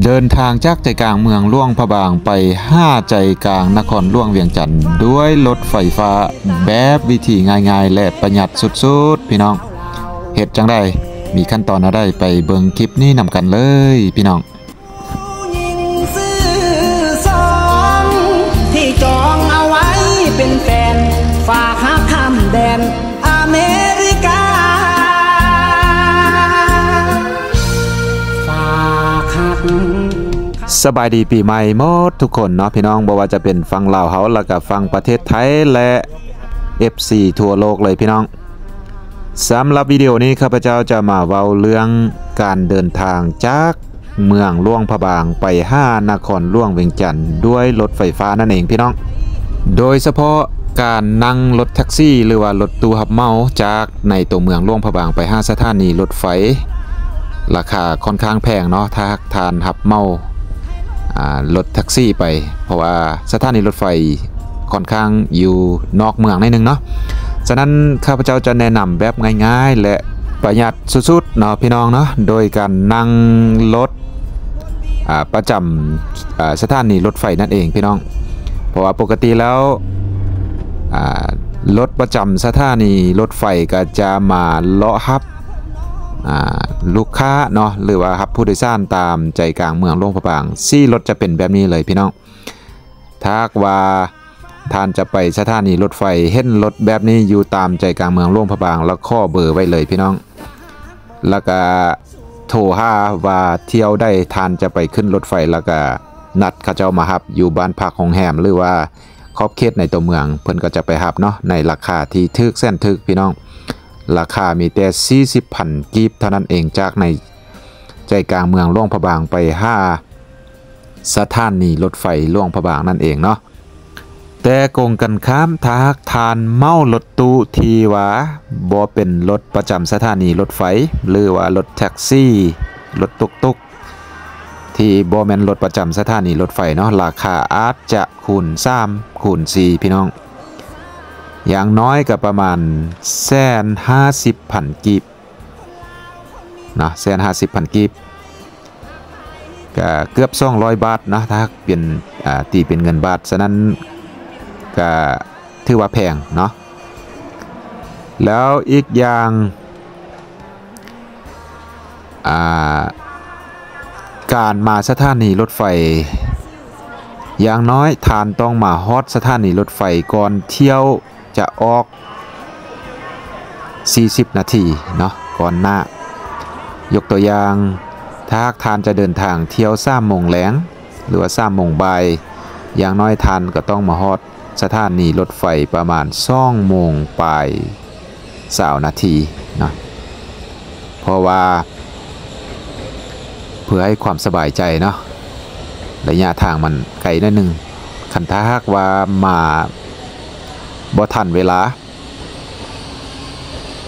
ເດີນທາງຈາກໃຈກາງເມືອງຫຼວງພະບາງໄປຫາໃຈກາງນະຄອນຫຼວງວຽງຈັນ ດ້ວຍລົດໄຟຟ້າແບບວິທີງ່າຍໆ ແລະ ປະຢັດສຸດໆ ພີ່ນ້ອງ. ເຮັດຈັ່ງໃດ? ມີຂັ້ນຕອນແນວໃດ? ໄປເບິ່ງຄລິບນີ້ນຳກັນເລີຍ ພີ່ນ້ອງ. ຜູ້ຍິງຊື່ສອງ ທີ່ຈອງເອົາໄວ້ເປັນແຟນ ຝາກຮັກຂ້າມແດນອາເມລິກາ ຝາກຮັກ. ສະບາຍດີປີໃໝ່ໝົດທຸກຄົນເນາະ ພີ່ນ້ອງ, ບໍ່ວ່າຈະເປັນຝັ່ງລາວເຮົາ ແລ້ວກະຝັ່ງປະເທດໄທ ແລະ ເອັຟຊີທົ່ວໂລກເລີຍ ພີ່ນ້ອງ. ສຳລັບວິດີໂອນີ້ ຂ້າພະເຈົ້າຈະມາເວົ້າເລື່ອງການເດີນທາງຈາກເມືອງຫຼວງພະບາງໄປຫານະຄອນຫຼວງວຽງຈັນ ດ້ວຍລົດໄຟຟ້ານັ້ນເອງ ພີ່ນ້ອງ, ໂດຍສະເພາະການນັ່ງລົດແທັກຊີ ຫຼືວ່າລົດຕູ້ຮັບເໝົາ ຈາກໃນຕົວເມືອງຫຼວງພະບາງໄປຫາສະຖານີລົດໄຟ ລາຄາຄ່ອນຂ້າງແພງເນາະ. ຖ້າຫາກທ່ານຮັບເໝົາ ອ່າ ລົດແທັກຊີໄປ ເພາະວ່າສະຖານີລົດໄຟ ຄ່ອນຂ້າງຢູ່ນອກເມືອງໜ້ອຍໜຶ່ງເນາະ. ສະນັ້ນ ຂ້າພະເຈົ້າຈະແນະນຳແບບງ່າຍໆ ແລະ ປະຢັດສຸດໆເນາະ ພີ່ນ້ອງເນາະ, ໂດຍການນັ່ງລົດ ອ່າ ປະຈຳ ອ່າ ສະຖານີລົດໄຟນັ້ນເອງ ພີ່ນ້ອງ. ເພາະວ່າປົກກະຕິແລ້ວ ອ່າ ລົດປະຈຳສະຖານີລົດໄຟກໍຈະມາເລາະຮັບ ອ່າ ລູກຄ້າເນາະ ຫຼືວ່າຮັບຜູ້ໂດຍສານຕາມໃຈກາງເມືອງຫຼວງພະບາງ. ສີ່ລົດຈະເປັນແບບນີ້ເລີຍ ພີ່ນ້ອງ. ຖ້າຫາກວ່າທ່ານຈະໄປສະຖານີລົດໄຟ ເຫັນລົດແບບນີ້ຢູ່ຕາມໃຈກາງເມືອງຫຼວງພະບາງ ແລ້ວຂໍເບີໄວ້ເລີຍ ພີ່ນ້ອງ, ແລ້ວກະໂທຫາວ່າຖ້ຽວໃດທ່ານຈະໄປຂຶ້ນລົດໄຟ ແລ້ວກະນັດເຂົາເຈົ້າມາຮັບຢູ່ບ້ານພັກໂຮງແຮມ ຫຼືວ່າຂອບເຂດໃນຕົວເມືອງ ເພິ່ນກໍຈະໄປຮັບເນາະ ໃນລາຄາທີ່ຖືກແສນຖືກ ພີ່ນ້ອງ. ລາຄາມີແຕ່ສີ່ສິບພັນກີບເທົ່ານັ້ນເອງ ຈາກໃນໃຈກາງເມືອງຫຼວງພະບາງໄປຫາ ສະຖານີລົດໄຟຫຼວງພະບາງນັ້ນເອງເນາະ. ແຕ່ກົງກັນຂ້າມ ຖ້າຫາກທ່ານເໝົາລົດຕູ້ທີ່ວ່າບໍ່ເປັນລົດປະຈຳສະຖານີລົດໄຟ ຫຼືວ່າລົດແທັກຊີ ລົດຕຸກຕຸກ ທີ່ບໍ່ແມ່ນລົດປະຈຳສະຖານີລົດໄຟເນາະ, ລາຄາອາດຈະຄູນສາມ ຄູນສີ່ ພີ່ນ້ອງ. ຢ່າງໜ້ອຍກໍປະມານແສນຫ້າສິບພັນກີບ ເນາະ ແສນຫ້າສິບພັນກີບ ກະເກືອບສອງຮ້ອຍບາດເນາະ ຖ້າຫາກເປັນ ອ່າ ຕີເປັນເງິນບາດ. ສະນັ້ນກະຖືວ່າແພງເນາະ. ແລ້ວອີກຢ່າງ ອ່າ ການມາສະຖານີລົດໄຟ ຢ່າງໜ້ອຍທ່ານຕ້ອງມາຮອດສະຖານີລົດໄຟກ່ອນຖ້ຽວ ຈະອອກສີ່ສິບນາທີເນາະ ກ່ອນໜ້າ. ຍົກຕົວຢ່າງ ຖ້າຫາກທ່ານຈະເດີນທາງຖ້ຽວສາມໂມງແລງ ຫຼືວ່າສາມໂມງບ່າຍ, ຢ່າງໜ້ອຍທ່ານກໍຕ້ອງມາຮອດສະຖານີລົດໄຟປະມານສອງໂມງປາຍຊາວນາທີເນາະ. ເພາະວ່າເພື່ອໃຫ້ຄວາມສະບາຍໃຈເນາະ ໄລຍະທາງມັນໄກໜ້ອຍໜຶ່ງ. ຄັນຖ້າຫາກວ່າມາບໍ່ທັນເວລາ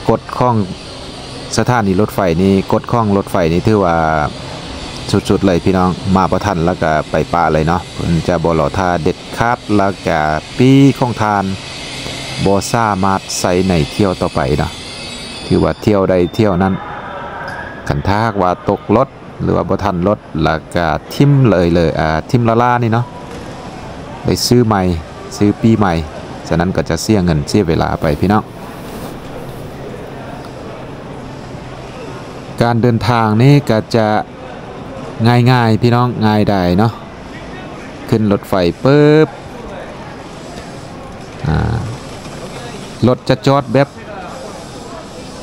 ກົດຂອງສະຖານີລົດໄຟນີ້ ກົດຂອງລົດໄຟນີ້ຖືວ່າສຸດໆເລີຍພີ່ນ້ອງ, ມາບໍ່ທັນແລ້ວກະໄປປະເລີຍເນາະ. ເພິ່ນຈະບໍ່ລໍຖ້າເດັດຂາດ ແລ້ວກະປີ້ຂອງທ່ານບໍ່ສາມາດໃຊ້ໃນຖ້ຽວຕໍ່ໄປເນາະ, ຖືວ່າຖ້ຽວໃດຖ້ຽວນັ້ນ. ຄັນຖ້າຫາກວ່າຕົກລົດ ຫຼືວ່າບໍ່ທັນລົດ ແລ້ວກະຖິ້ມເລີຍ ເລີຍ ອ່າ ຖິ້ມລ້າໆນີ້ເນາະ, ໄດ້ຊື້ໃໝ່ ຊື້ປີ້ໃໝ່. ສະນັ້ນກໍຈະເສຍເງິນເສຍເວລາໄປພີ່ນ້ອງ. ການເດີນທາງນີ້ກໍຈະງ່າຍໆ ພີ່ນ້ອງ, ງ່າຍດາຍເນາະ. ຂຶ້ນລົດໄຟປຶບ ອ່າ ລົດຈະຈອດແບບ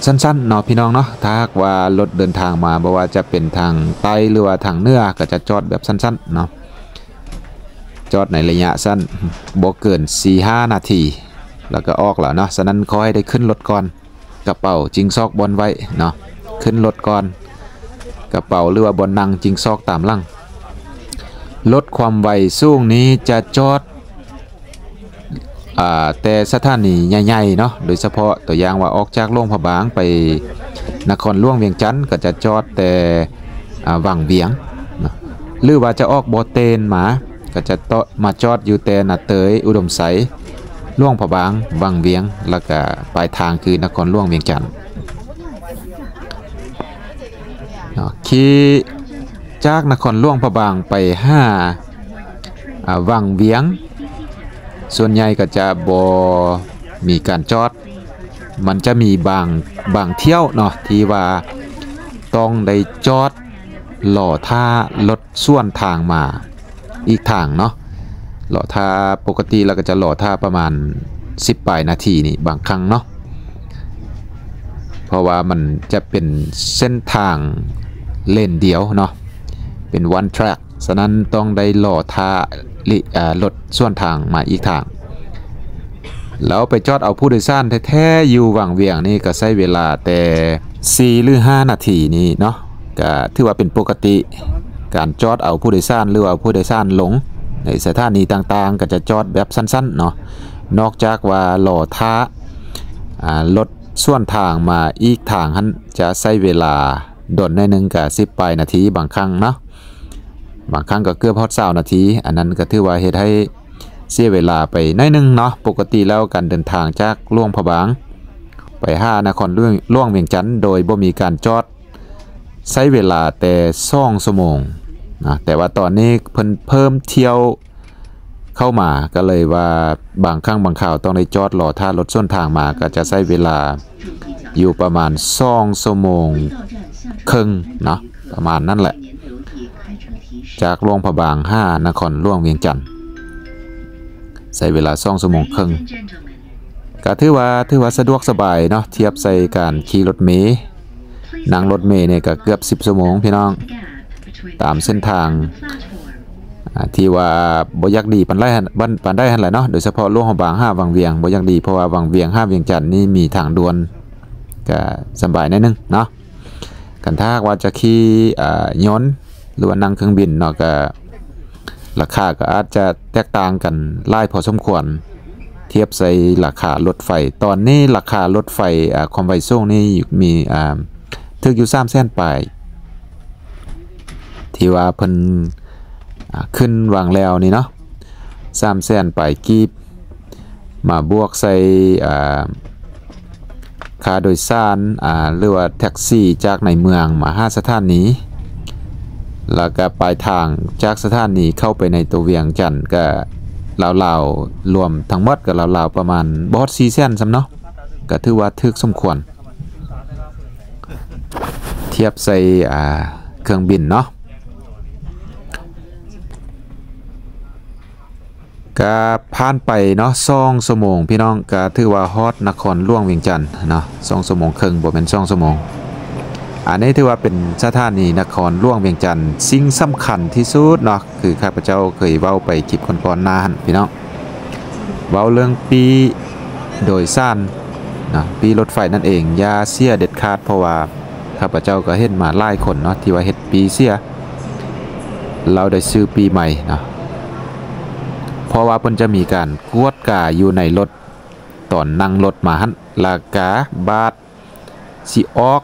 ສັ້ນໆເນາະ ພີ່ນ້ອງເນາະ. ຖ້າຫາກວ່າລົດເດີນທາງມາ ບໍ່ວ່າຈະເປັນທາງໃຕ້ ຫຼືວ່າທາງເໜືອ ກໍຈະຈອດແບບສັ້ນໆເນາະ, ຈອດໃນໄລຍະສັ້ນ ບໍ່ເກີນສີ່ຫ້ານາທີ ແລ້ວກໍອອກແລ້ວເນາະ. ສະນັ້ນຂໍໃຫ້ໄດ້ຂຶ້ນລົດກ່ອນ. ກະເປົາຈິງຊອກບ່ອນໄວ້ເນາະ, ຂຶ້ນລົດກ່ອນ, ກະເປົາ ຫຼືວ່າບ່ອນນັ່ງຈິງຊອກຕາມຫຼັງ. ລົດຄວາມໄວສູງນີ້ຈະຈອດ ອ່າ ແຕ່ສະຖານີໃຫຍ່ໆເນາະ, ໂດຍສະເພາະຕົວຢ່າງວ່າອອກຈາກຫຼວງພະບາງໄປນະຄອນຫຼວງວຽງຈັນ ກໍຈະຈອດແຕ່ ອ່າ ວັງວຽງເນາະ, ຫຼືວ່າຈະອອກບໍ່ເຕັນມາ ກໍຈະເຕາະມາຈອດຢູ່ແຕ່ນາເຕີຍ ອຸດົມໄຊ ຫຼວງພະບາງ ວັງວຽງ ແລ້ວກະປາຍທາງຄືນະຄອນຫຼວງວຽງຈັນເນາະ. ຂີ່ ຈາກນະຄອນຫຼວງພະບາງໄປຫາ ອາ ວັງວຽງ ສ່ວນໃຫຍ່ກໍຈະບໍ່ມີການຈອດ, ມັນຈະມີບາງ ບາງຖ້ຽວເນາະ ທີ່ວ່າຕ້ອງໄດ້ຈອດລໍຖ້າລົດສວນທາງມາອີກທາງເນາະ, ລໍຖ້າ ປົກກະຕິແລ້ວກໍຈະລໍຖ້າປະມານສິບປາຍນາທີນີ້ບາງຄັ້ງເນາະ. ເພາະວ່າມັນຈະເປັນເສັ້ນທາງເລນດຽວເນາະ ເປັນ one track, ສະນັ້ນຕ້ອງໄດ້ລໍຖ້າ ເອີ ລົດສວນທາງມາອີກທາງ. ແລ້ວໄປຈອດເອົາຜູ້ໂດຍສານແທ້ໆຢູ່ວັງວຽງນີ້ກໍໃຊ້ເວລາແຕ່ສີ່ຫຼືຫ້ານາທີນີ້ເນາະ, ກໍຖືວ່າເປັນປົກກະຕິ. ການຈອດເອົາຜູ້ໂດຍສານ ຫຼືວ່າເອົາຜູ້ໂດຍສານລົງໃນສະຖານີຕ່າງໆ ກໍຈະຈອດແບບສັ້ນໆເນາະ, ນອກຈາກວ່າລໍຖ້າ ອາ ລົດສວນທາງມາອີກທາງຫັ້ນ ຈະໃຊ້ເວລາດົນໜ້ອຍໜຶ່ງ ກະສິບປາຍນາທີບາງຄັ້ງເນາະ, ບາງຄັ້ງກໍເກືອບຮອດຊາວນາທີ. ອັນນັ້ນກໍຖືວ່າເຮັດໃຫ້ເສຍເວລາໄປໜ້ອຍໜຶ່ງເນາະ. ປົກກະຕິແລ້ວການເດີນທາງຈາກຫຼວງພະບາງໄປຫານະຄອນຫຼວງ ຫຼວງວຽງຈັນ ໂດຍບໍ່ມີການຈອດ ໃຊ້ເວລາແຕ່ສອງຊົ່ວໂມງນະ, ແຕ່ວ່າຕອນນີ້ເພິ່ນເພີ່ມຖ້ຽວເຂົ້າມາ ກໍເລີຍວ່າບາງຄັ້ງບາງຄາວຕ້ອງໄດ້ຈອດລໍຖ້າລົດສວນທາງມາ ກໍຈະໃຊ້ເວລາຢູ່ປະມານສອງຊົ່ວໂມງເຄິ່ງເນາະ, ປະມານນັ້ນແຫຼະ. ຈາກຫຼວງພະບາງຫານະຄອນຫຼວງວຽງຈັນ ໃຊ້ເວລາສອງຊົ່ວໂມງເຄິ່ງ. ກໍຖືວ່າ ຖືວ່າສະດວກສະບາຍເນາະ, ທຽບໃສ່ການຂີ່ລົດເມ, ນັ່ງລົດເມນີ້ກໍເກືອບສິບຊົ່ວໂມງພີ່ນ້ອງ, ຕາມເສັ້ນທາງ ອາ ທີ່ວ່າບໍ່ຢາກດີປານໃດຫັ້ນ ປານໃດຫັ້ນແຫຼະເນາະ, ໂດຍສະເພາະຫຼວງພະບາງຫາວັງວຽງບໍ່ຢາກດີ, ເພາະວ່າວັງວຽງຫາວຽງຈັນນີ້ມີທາງດ່ວນ ກໍສະບາຍໜ້ອຍໜຶ່ງເນາະ. ຄັນຖ້າຫາກວ່າຈະຂີ່ ອາ ຍົນ ຫຼືວ່ານັ່ງເຄື່ອງບິນເນາະ ກໍລາຄາກໍອາດຈະແຕກຕ່າງກັນຫຼາຍພໍສົມຄວນ ທຽບໃສ່ລາຄາລົດໄຟ. ຕອນນີ້ລາຄາລົດໄຟ ອາ ຄວາມໄວສູງນີ້ມີ ອາ ຖືກຢູ່ສາມແສນປາຍ ທີ່ວ່າເພິ່ນ ອາ ຂຶ້ນຫວ່າງແລ້ວນີ້ເນາະ, ສາມແສນປາຍກີບ ມາບວກໃສ່ ອາ ຄ່າໂດຍສານ ອາ ຫຼືວ່າແທັກຊີຈາກໃນເມືອງມາຫາສະຖານີ ແລ້ວກະປາຍທາງຈາກສະຖານີເຂົ້າໄປໃນຕົວວຽງຈັນ ກະລາວໆ ລວມທັງໝົດກະລາວໆ ປະມານບໍ່ຮອດສີ່ແສນຊ້ຳເນາະ, ກະຖືວ່າຖືກສົມຄວນ ທຽບໃສ່ ອາ ເຄື່ອງບິນເນາະ. ກະຜ່ານໄປເນາະ ສອງຊົ່ວໂມງພີ່ນ້ອງ, ກະຖືວ່າຮອດນະຄອນຫຼວງວຽງຈັນເນາະ, ສອງຊົ່ວໂມງເຄິ່ງ ບໍ່ແມ່ນສອງຊົ່ວໂມງ. ອັນນີ້ຖືວ່າເປັນສະຖານີນະຄອນຫຼວງວຽງຈັນ. ສິ່ງສຳຄັນທີ່ສຸດເນາະ ຄືຂ້າພະເຈົ້າເຄີຍເວົ້າໄປຄລິບກ່ອນໆໜ້າຫັ້ນພີ່ນ້ອງ, ເວົ້າເລື່ອງປີ້ໂດຍສານເນາະ, ປີ້ລົດໄຟນັ້ນເອງ ຢ່າເສຍເດັດຂາດ, ເພາະວ່າຂ້າພະເຈົ້າກໍເຫັນມາຫຼາຍຄົນເນາະ ທີ່ວ່າເຮັດປີ້ເສຍ ແລ້ວໄດ້ຊື້ປີ້ໃໝ່ເນາະ, ເພາະວ່າເພິ່ນຈະມີການກວດກາຢູ່ໃນລົດ ຕອນນັ່ງລົດມາຫັ້ນ, ແລ້ວກະບາດຊິອອກ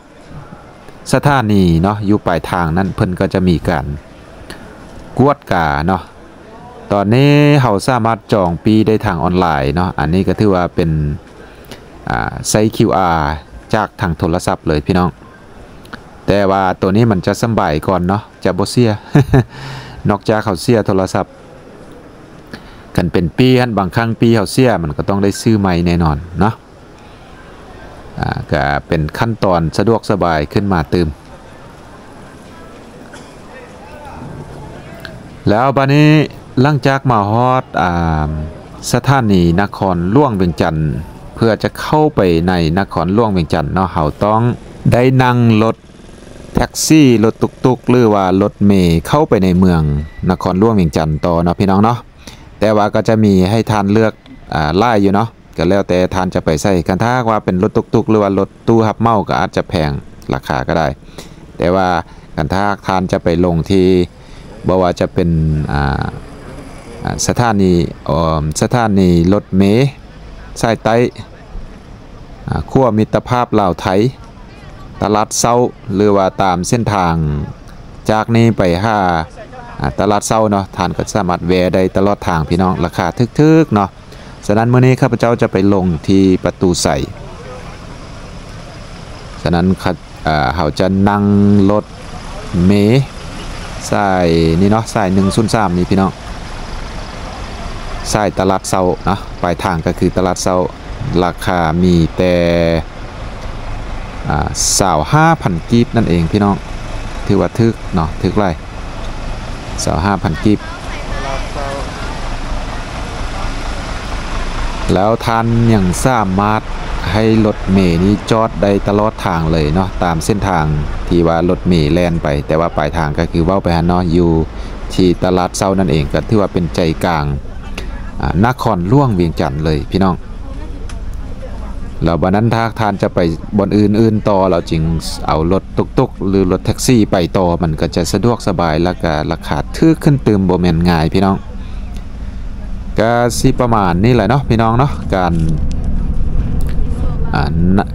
ສະຖານີເນາະ ຢູ່ປາຍທາງນັ້ນ ເພິ່ນກໍຈະມີການກວດກາເນາະ. ຕອນນີ້ເຮົາສາມາດຈອງປີ້ໄດ້ທາງອອນລາຍເນາະ, ອັນນີ້ກໍຖືວ່າເປັນ ອາ ໃຊ້ ຄິວອາ ຈາກທາງໂທລະສັບເລີຍພີ່ນ້ອງ. ແຕ່ວ່າໂຕນີ້ມັນຈະສຳບາຍກ່ອນເນາະ, ຈະບໍ່ເສຍ ນອກຈາກເຮົາເສຍໂທລະສັບ. ຄັນເປັນປີ້ຫັ້ນ ບາງຄັ້ງປີ້ເຮົາເສຍ ມັນກໍຕ້ອງໄດ້ຊື້ໃໝ່ແນ່ນອນເນາະ. ອາ ກະເປັນຂັ້ນຕອນສະດວກສະບາຍຂຶ້ນມາຕື່ມ. ແລ້ວບາດນີ້ ຫຼັງຈາກມາຮອດ ອາ ສະຖານີນະຄອນຫຼວງວຽງຈັນ ເພື່ອຈະເຂົ້າໄປໃນນະຄອນຫຼວງວຽງຈັນເນາະ, ເຮົາຕ້ອງໄດ້ນັ່ງລົດແທັກຊີ ລົດຕຸກໆ ຫຼືວ່າລົດເມ ເຂົ້າໄປໃນເມືອງນະຄອນຫຼວງວຽງຈັນຕໍ່ເນາະ ພີ່ນ້ອງເນາະ. ແຕ່ວ່າກໍຈະມີໃຫ້ທ່ານເລືອກ ອາ ຫຼາຍຢູ່ເນາະ, ກໍແລ້ວແຕ່ທ່ານຈະໄປໃສ. ຄັນຖ້າຫາກວ່າເປັນລົດຕຸກໆ ຫຼືວ່າລົດຕູ້ຮັບເໝົາ ກໍອາດຈະແພງລາຄາກໍໄດ້, ແຕ່ວ່າຄັນຖ້າຫາກທ່ານຈະໄປລົງທີ່ ບໍ່ວ່າຈະເປັນ ອາ ອາ ສະຖານີ ເອີ ສະຖານີລົດເມສາຍໃຕ້ ອາ ຂົວມິດຕະພາບລາວໄທ, ຕະຫຼາດເຊົ້າ ຫຼືວ່າຕາມເສັ້ນທາງຈາກນີ້ໄປຫາ ອາ ຕະຫຼາດເຊົ້າເນາະ, ທ່ານກໍສາມາດແວ່ໄດ້ຕະຫຼອດທາງ ພີ່ນ້ອງ, ລາຄາຖືກໆເນາະ. ສະນັ້ນ ມື້ນີ້ຂ້າພະເຈົ້າຈະໄປລົງທີ່ປະຕູໄຊ. ສະນັ້ນ ເຮົາຈະນັ່ງລົດເມ ສາຍນີ້ເນາະ ສາຍໜຶ່ງສູນສາມນີ້ພີ່ນ້ອງ ສາຍຕະຫຼາດເຊົ້າເນາະ ປາຍທາງກໍຄືຕະຫຼາດເຊົ້າ ລາຄາມີແຕ່ ອ່າ ຊາວຫ້າພັນກີບນັ້ນເອງພີ່ນ້ອງ ຖືວ່າຖືກເນາະ ຖືກຫຼາຍ ຊາວຫ້າພັນກີບ ແລ້ວທ່ານຍັງສາມາດໃຫ້ລົດເມນີ້ຈອດໄດ້ຕະຫຼອດທາງເລີຍເນາະ ຕາມເສັ້ນທາງທີ່ວ່າລົດເມແລ່ນໄປ ແຕ່ວ່າປາຍທາງກໍຄືເວົ້າໄປຫັ້ນເນາະ ຢູ່ທີ່ຕະຫຼາດເຊົ້ານັ້ນເອງ ກໍຖືວ່າເປັນໃຈກາງ ອ່າ ນະຄອນຫຼວງວຽງຈັນເລີຍພີ່ນ້ອງ. ແລ້ວບັດນັ້ນ ຖ້າທ່ານຈະໄປບ່ອນອື່ນໆຕໍ່ ແລ້ວຈຶ່ງເອົາລົດຕຸກໆ ຫຼື ລົດແທັກຊີໄປຕໍ່ ມັນກໍຈະສະດວກສະບາຍ ແລ້ວກໍລາຄາຖືກຂຶ້ນຕື່ມ ບໍ່ແມ່ນງ່າຍພີ່ນ້ອງ. ກະຊິປະມານນີ້ແຫຼະເນາະພີ່ນ້ອງເນາະ ການ ອ່າ ນະ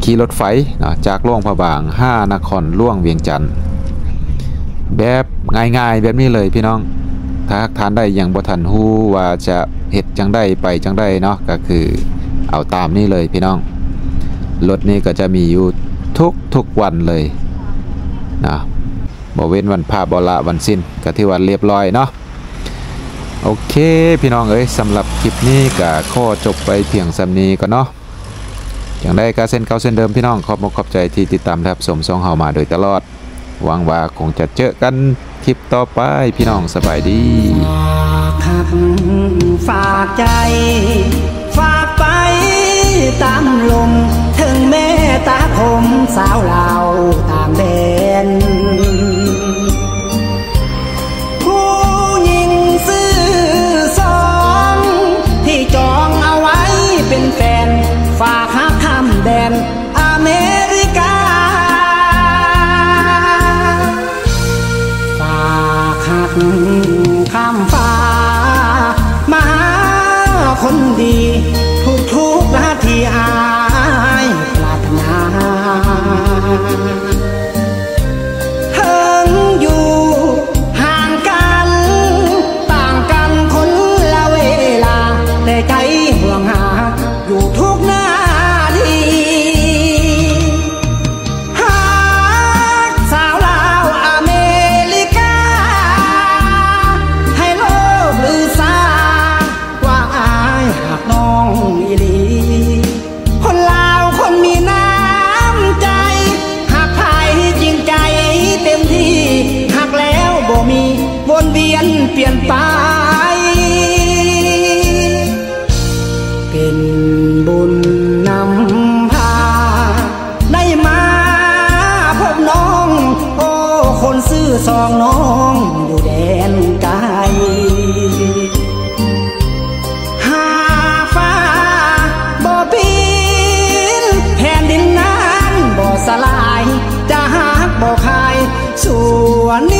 ຂີ່ລົດໄຟເນາະ ຈາກຫຼວງພະບາງຫານະຄອນຫຼວງວຽງຈັນ ແບບງ່າຍໆແບບນີ້ເລີຍພີ່ນ້ອງ. ຖ້າຫາກທ່ານໃດຍັງບໍ່ທັນຮູ້ວ່າຈະເຮັດຈັ່ງໃດ ໄປຈັ່ງໃດເນາະ ກໍຄືເອົາຕາມນີ້ເລີຍພີ່ນ້ອງ. ລົດນີ້ກໍຈະມີຢູ່ທຸກໆວັນເລີຍເນາະ ບໍ່ເວັ້ນວັນພະ ບໍ່ລະວັນສິນ ກໍຖືວ່າລຽບລ້ອຍເນາະ. ໂອເຄ ພີ່ນ້ອງເອີຍ ສຳລັບຄລິບນີ້ກໍຂໍຈົບໄວ້ພຽງສ່ຳນີ້ກ່ອນເນາະ. ຈັ່ງໃດກໍເຊັ່ນເກົ່າເຊັ່ນເດີມ ພີ່ນ້ອງ ຂອບອົກຂອບໃຈທີ່ຕິດຕາມຮັບຊົມຊ່ອງເຮົາມາໂດຍຕະຫຼອດ. ຫວັງວ່າຄົງຈະເຈີກັນຄລິບຕໍ່ໄປ ພີ່ນ້ອງ ສະບາຍດີ. ຝາກຮັກ ຝາກໃຈ ຝາກໄປຕາມລົມ ເຖິງແມ່ຕາຄົມ ສາວລາວຕ່າງແດນ ຜູ້ຍິງຊື່ສອງ ທີ່ຈອງເອົາໄວ້ເປັນແຟນ ຝາກຮັກຂ້າມແດນອາເມລິກາ. ຝາກຮັກຂ້າມຟ້າມາຫາຄົນດີ ທຸກໆທີ່ອ້າຍປາດຖະໜາ. ເຖິງຢູ່ຫ່າງກັນ ຕ່າງກັນຄົນລະເວລາ ແຕ່ໃຈຫ່ວງຫາຢູ່ທຸກນາທີ. ຫາກສາວລາວອາເມລິກາ ໃຫ້ໂລກລືຊາ ວ່າອ້າຍຮັກນ້ອງອີ່ຫຼີ. ຄົນລາວຄົນມີນ້ຳໃຈ ຮັກໃຜຈິງໃຈເຕັມທີ່ ຮັກແລ້ວບໍ່ມີວົນວຽນປ່ຽນໄປ. ເປັນບຸນນຳພາ ໄດ້ມາພົບນ້ອງ ໂອ້ ຄົນຊື່ສອງນ້ອງຢູ່ແດນໄກ. ຫາກຟ້າບໍ່ປິ່ນ ແຜ່ນດິນນັ້ນບໍ່ສະຫຼາຍ ຈະຮັກບໍ່ຄາຍ ຊົ່ວນິ